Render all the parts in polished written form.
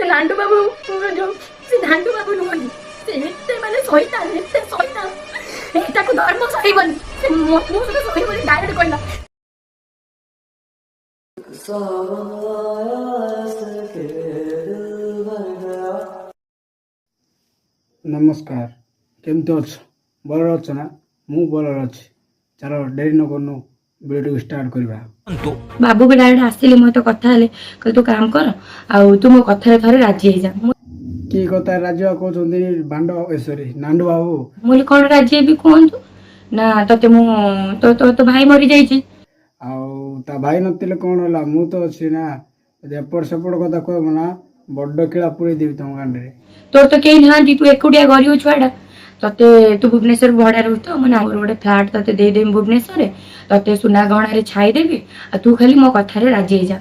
ସେ ନାଣ୍ଡୁ ବାବୁ ଯୋଉ, ସେ ନାଣ୍ଡୁ ବାବୁ ନୁହନ୍ତି, ସେ ଏତେ ମାନେ ଶୈତାନ, ଏତେ ଶୈତାନ, ତାକୁ ଧର୍ମ ସହିବନି। ସେ ମୋ ସହିତ ସହିବନି, ଡାଇରେକ୍ଟ କହିଲା। ନମସ୍କାର, କେମିତି ଅଛ? ଭଲରେ ଅଛ ନା? ମୁଁ ଭଲରେ ଅଛି। ଚାଲ, ଡେରି ନ କରନୁ, ଭିଡ଼ିଓଟିକୁ ଷ୍ଟାର୍ଟ କରିବା। ବାବୁ ବି ଡାଇରେକ୍ଟ ଆସିଲେ, ମୋ ସହିତ କଥା ହେଲେ। କହିଲେ, ତୁ କାମ କର ଆଉ ତୁ ମୋ କଥାରେ ଥରେ ରାଜି ହେଇଯା। ମୁଁ କି କଥା ରାଜି ହେବା କହୁଛନ୍ତି ଭାଣ୍ଡ, ଏ ସରି, ନାଣ୍ଡୁ ବାବୁ? ମୁଁ କହିଲି, କ'ଣ ରାଜି ହେବି କୁହନ୍ତୁ। ନା, ତତେ ମୁଁ ତୋ ତୋ ତୋ ଭାଇ ମରିଯାଇଛି। ଆଉ ତା ଭାଇ ନଥିଲେ କ'ଣ ହେଲା? ମୁଁ ତ ଅଛି ନା। ଯଦି ଏପଟ ସେପଟ କଥା କହିବ ନା, ବଡ଼ କିଳା ପୁରେଇ ଦେବି ତମ ଗାଣ୍ଡିରେ। ତୋର ତ କେହି ନାହାନ୍ତି, ତୁ ଏକୁଟିଆ ଗରିବ ଛୁଆଟା। ତତେ, ତୁ ଭୁବନେଶ୍ୱର ଭଡ଼ା ରହୁଛୁ ତ, ମାନେ ମୋର ଗୋଟେ ଫ୍ଲାଟ୍ ତତେ ଦେଇଦେବି ଭୁବନେଶ୍ୱରରେ, ତତେ ସୁନା ଗହଣାରେ ଛାଇଦେବି, ଆଉ ତୁ ଖାଲି ମୋ କଥାରେ ରାଜି ହେଇଯା।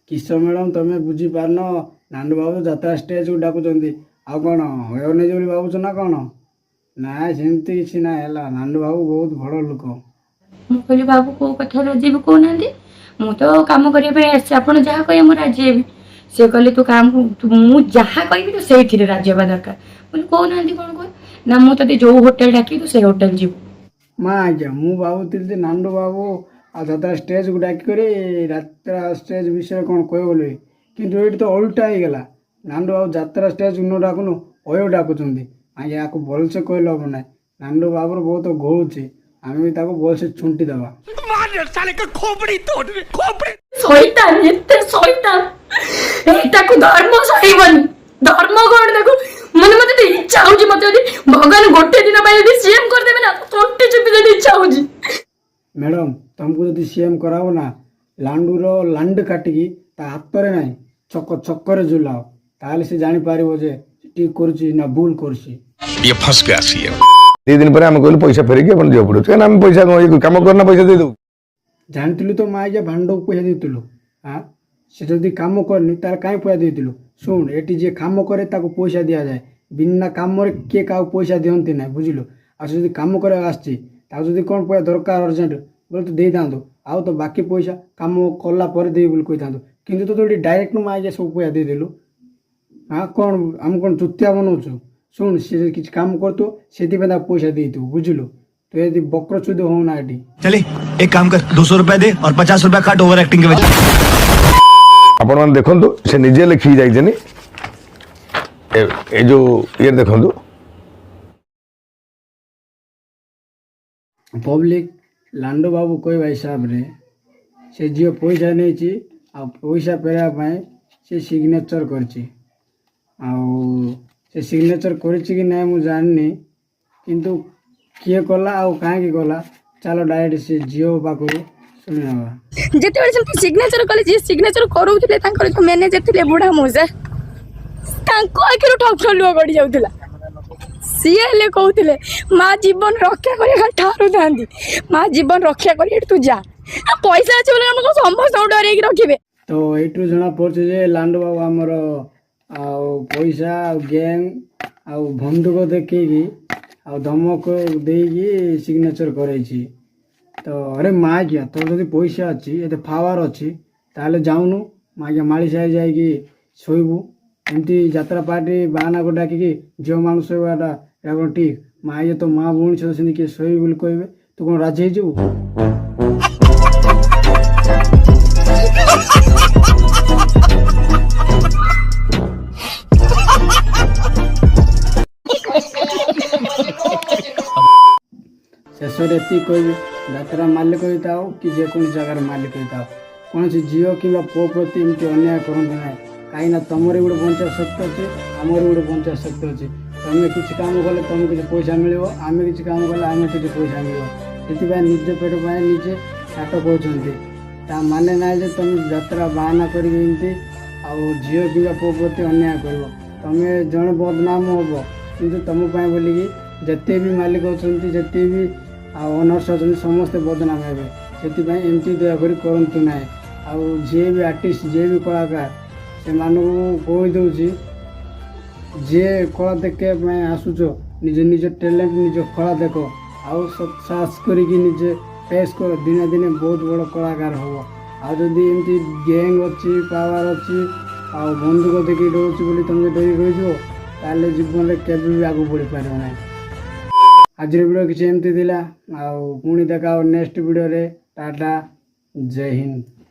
କିସ ମ୍ୟାଡ଼ାମ୍, ତମେ ବୁଝିପାରୁନ? ନାଣ୍ଡୁ ବାବୁ ଯାତ୍ରା ଷ୍ଟେଜକୁ ଡାକୁଛନ୍ତି। ଆଉ କ'ଣ ହୟନି ବୋଲି ଭାବୁଛ ନା କ'ଣ? ନାଇଁ, ସେମିତି କିଛି ନାଇଁ ହେଲା। ନାଣ୍ଡୁ ବାବୁ ବହୁତ ବଡ଼ ଲୋକ। ମୁଁ କହିଲି, ବାବୁ, କୋଉ କଥାରେ ରାଜି ହେବି କହୁନାହାନ୍ତି? ମୁଁ ତ କାମ କରିବା ପାଇଁ ଆସିଛି, ଆପଣ ଯାହା କହିବେ ମୁଁ ରାଜି ହେବି। ସେ କହିଲେ, ତୁ କାମ, ମୁଁ ଯାହା କହିବି ତୁ ସେଇଥିରେ ରାଜି ହେବା ଦରକାର। ମୁଁ କହିଲି, କହୁନାହାନ୍ତି କ'ଣ କହ। ନା, ମୁଁ ତତେ ଯୋଉ ହୋଟେଲ ଡାକିବି ତୁ ସେଇ ହୋଟେଲ ଯିବୁ। ମା ଆଜ୍ଞା, ମୁଁ ଭାବୁଥିଲି ଯେ ନାଣ୍ଡୁ ବାବୁ ଆଉ ଯାତ୍ରା ଷ୍ଟେଜକୁ ଡାକିକରି ଯାତ୍ରା ଷ୍ଟେଜ୍ ବିଷୟରେ କ'ଣ କହିବ ବୋଲି, କିନ୍ତୁ ଏଇଠି ତ ଓଲଟା ହେଇଗଲା। ନାଣ୍ଡୁ ବାବୁ ଯାତ୍ରା ଷ୍ଟେଜକୁ ନ ଡାକୁନୁ ଅୟ ଡାକୁଛନ୍ତି। ଆଜ୍ଞା, ୟାକୁ ଭଲସେ କହିଲେ ହବ ନାହିଁ। ନାଣ୍ଡୁ ବାବୁର ବହୁତ ଘୋଳୁଛି, ଆମେ ବି ତାକୁ ଭଲସେ ଛୁଣ୍ଟି ଦେବା। ଶୈତାନ, ଏତେ ଶୈତାନ, ତାକୁ ଧର୍ମ ସହିବନି। ଧର୍ମ କଣ ତାକୁ ମାନେ, ମତେ ତ ଇଚ୍ଛା ହଉଛି, ମତେ ଯଦି ଭଗବାନ ଗୋଟେ ଦିନ ପାଇଁ ଯଦି ସିଏମ୍ କରିଦେବେ ନା, ତଣ୍ଟି ଚିପି ଦେବି, ଇଚ୍ଛା ହଉଛି। ମ୍ୟାଡ଼ାମ୍, ତମକୁ ଯଦି ସିଏମ୍ କରାହବ ନା, ଲାଣ୍ଡୁର ଲାଣ୍ଡ କାଟିକି ତା ହାତରେ ନାହିଁ, ଚକ ଚକରେ ଝୁଲାଅ। ତାହେଲେ ସେ ଜାଣିପାରିବ ଯେ ଠିକ୍ କରୁଛି ନା ଭୁଲ କରୁଛି। ये फंस गया सीएम। 2 ଦିନ ପରେ ଆମେ କହିଲୁ, ପଇସା ଫେରିକି ଆପଣ ଯିବାକୁ ପଡ଼ିବ। କାହିଁକିନା ଆମେ ପଇସା କଣ ଇଏ କାମ କରନା ପଇସା ଦେଇଦେବୁ? ଜାଣିଥିଲୁ ତ ମା ଆଜ୍ଞା, ଭାଣ୍ଡକୁ ପଇସା ଦେଇଥିଲୁ। ଆଁ ସେ ଯଦି କାମ କରିନି, ତାହେଲେ କାହିଁ ପଇସା ଦେଇଥିଲୁ? ଶୁଣ, ଏଠି ଯିଏ କାମ କରେ ତାକୁ ପଇସା ଦିଆଯାଏ। ବିନା କାମରେ କିଏ କାହାକୁ ପଇସା ଦିଅନ୍ତି ନାହିଁ, ବୁଝିଲୁ? ଆଉ ସେ ଯଦି କାମ କରିବାକୁ ଆସିଛି, ତାକୁ ଯଦି କ'ଣ ପଇସା ଦରକାର ଅର୍ଜେଣ୍ଟ ବୋଲେ ତୁ ଦେଇଥାନ୍ତୁ, ଆଉ ତ ବାକି ପଇସା କାମ କଲା ପରେ ଦେବି ବୋଲି କହିଥାନ୍ତୁ। କିନ୍ତୁ ତୁ ତ ଏଠି ଡାଇରେକ୍ଟ ମା ଆଜ୍ଞା ସବୁ ପଇସା ଦେଇଦେଲୁ। ହଁ, କ'ଣ ଆମେ କ'ଣ ଚୁତିଆ ବନଉଛୁ? ଶୁଣ, ସେ ଯଦି କିଛି କାମ କରୁଥିବ, ସେଥିପାଇଁ ତାକୁ ପଇସା ଦେଇଥିବୁ, ବୁଝିଲୁ? ତୁ ଯଦି ବକ୍ର ଚୁଦ ହଉନା ଏଠି। चले, एक काम कर, 200 रुपए दे और 50 रुपए काट ओवर एक्टिंग के वजह। ଆପଣମାନେ ଦେଖନ୍ତୁ, ସେ ନିଜେ ଲେଖିକି ଯାଇଛନ୍ତି। ଏ ଯୋଉ ଇଏ ଦେଖନ୍ତୁ। ପବ୍ଲିକ, ଲାଣ୍ଡୁ ବାବୁ କହିବା ହିସାବରେ ସେ ଝିଅ ପଇସା ନେଇଛି, ଆଉ ପଇସା ଫେରାଇବା ପାଇଁ ସେ ସିଗ୍ନେଚର୍ କରିଛି। ଆଉ ସେ ସିଗ୍ନେଚର୍ କରିଛି କି ନାହିଁ ମୁଁ ଜାଣିନି, କିନ୍ତୁ କିଏ କଲା ଆଉ କାହିଁକି କଲା, ଚାଲ ଡାଇରେକ୍ଟ ସେ ଝିଅ ପାଖରୁ ଶୁଣିନେବା। ଯେତେବେଳେ ସେମିତି ସିଗ୍ନେଚର କଲେ, ଯିଏ ସିଗ୍ନେଚର କରଉଥିଲେ, ତାଙ୍କର ଯୋଉ ମ୍ୟାନେଜର ଥିଲେ ବୁଢା ମଉସା, ତାଙ୍କ ଆଖିରୁ ଠପ ଠପ ଲୁହ ଗଡ଼ି ଯାଉଥିଲା। ସିଏ ହେଲେ କହୁଥିଲେ, ମା ଜୀବନ ରକ୍ଷା କରି ଖାଲି ଠାରୁଥାନ୍ତି, ମା ଜୀବନ ରକ୍ଷା କରି ଏଠି ତୁ ଯା। ଆଉ ପଇସା ଅଛି ବୋଲି ଆମକୁ ସମସ୍ତଙ୍କୁ ଡରେଇକି ରଖିବେ? ତ ଏଇଠୁ ଜଣା ପଡ଼ୁଛି ଯେ ଲାଣ୍ଡୁ ବାବୁ ଆମର ଆଉ ପଇସା ଆଉ ଗ୍ୟାଙ୍ଗ ଆଉ ବନ୍ଧୁକ ଦେଖେଇକି ଆଉ ଧମକ ଦେଇକି ସିଗ୍ନେଚର କରେଇଛି। ତ ଆରେ ମା ଆଜ୍ଞା, ତୋର ଯଦି ପଇସା ଅଛି, ଏତେ ପାୱାର ଅଛି, ତାହେଲେ ଯାଉନୁ ମା ଆଜ୍ଞା, ମାଳିସାହି ଯାଇକି ଶୋଇବୁ। ଏମିତି ଯାତ୍ରା ପାର୍ଟି ବାହାନାକୁ ଡାକିକି ଝିଅମାନଙ୍କୁ ଶୋଇବାଟା, ଏଇଟା କ'ଣ ଠିକ୍? ମା ଆଜ୍ଞା, ତୋ ମା ଭଉଣୀ ସହିତ ସେମିତି କିଏ ଶୋଇବି ବୋଲି କହିବେ, ତୁ କ'ଣ ରାଜି ହେଇଯିବୁ? ଶେଷରେ ଏତିକି କହିବି, ଯାତ୍ରା ମାଲିକ ହେଇଥାଉ କି ଯେକୌଣସି ଜାଗାରେ ମାଲିକ ହେଇଥାଉ, କୌଣସି ଝିଅ କିମ୍ବା ପୁଅ ପ୍ରତି ଏମିତି ଅନ୍ୟାୟ କରନ୍ତୁ ନାହିଁ। କାହିଁକିନା ତମର ବି ଗୋଟେ ବଞ୍ଚିବା ଶକ୍ତି ଅଛି, ଆମର ବି ଗୋଟେ ବଞ୍ଚିବା ଶକ୍ତି ଅଛି। ତମେ କିଛି କାମ କଲେ ତମକୁ କିଛି ପଇସା ମିଳିବ, ଆମେ କିଛି କାମ କଲେ ଆମକୁ କିଛି ପଇସା ମିଳିବ। ସେଥିପାଇଁ ନିଜ ପେଟ ପାଇଁ ନିଜେ ନାଟ କହୁଛନ୍ତି। ତା ମାନେ ନାହିଁ ଯେ ତମେ ଯାତ୍ରା ବାହାନା କରିକି ଏମିତି ଆଉ ଝିଅ କିମ୍ବା ପୁଅ ପ୍ରତି ଅନ୍ୟାୟ କରିବ। ତମେ ଜଣେ ବଦନାମ ହେବ, କିନ୍ତୁ ତମ ପାଇଁ ବୋଲିକି ଯେତେ ବି ମାଲିକ ଅଛନ୍ତି, ଯେତେ ବି ଆଉ ଅନର୍ସ ଅଛନ୍ତି, ସମସ୍ତେ ବଦନାମ ହେବେ। ସେଥିପାଇଁ ଏମିତି ଦୟାକରି କରନ୍ତୁ ନାହିଁ। ଆଉ ଯିଏ ବି ଆର୍ଟିଷ୍ଟ, ଯିଏ ବି କଳାକାର, ସେମାନଙ୍କୁ କହିଦେଉଛି, ଯିଏ କଳା ଦେଖିବା ପାଇଁ ଆସୁଛ, ନିଜ ନିଜ ଟ୍ୟାଲେଣ୍ଟ, ନିଜ କଳା ଦେଖ ଆଉ ସାହସ କରିକି ନିଜେ ଫେସ୍ କର। ଦିନେ ଦିନେ ବହୁତ ବଡ଼ କଳାକାର ହେବ। ଆଉ ଯଦି ଏମିତି ଗ୍ୟାଙ୍ଗ ଅଛି, ପାୱାର ଅଛି ଆଉ ବନ୍ଧୁକ ଦେଖିକି ଡରୁଛି ବୋଲି ତୁମେ ଡରି ରହିଯିବ, ତାହେଲେ ଜୀବନରେ କେବେ ବି ଆଗକୁ ବଢ଼ିପାରିବ ନାହିଁ। ଆଜିର ଭିଡ଼ିଓ କିଛି ଏମିତି ଥିଲା। ଆଉ ପୁଣି ଦେଖା ହବ ନେକ୍ସଟ ଭିଡ଼ିଓରେ। ଟାଟା, ଜୟ ହିନ୍ଦ।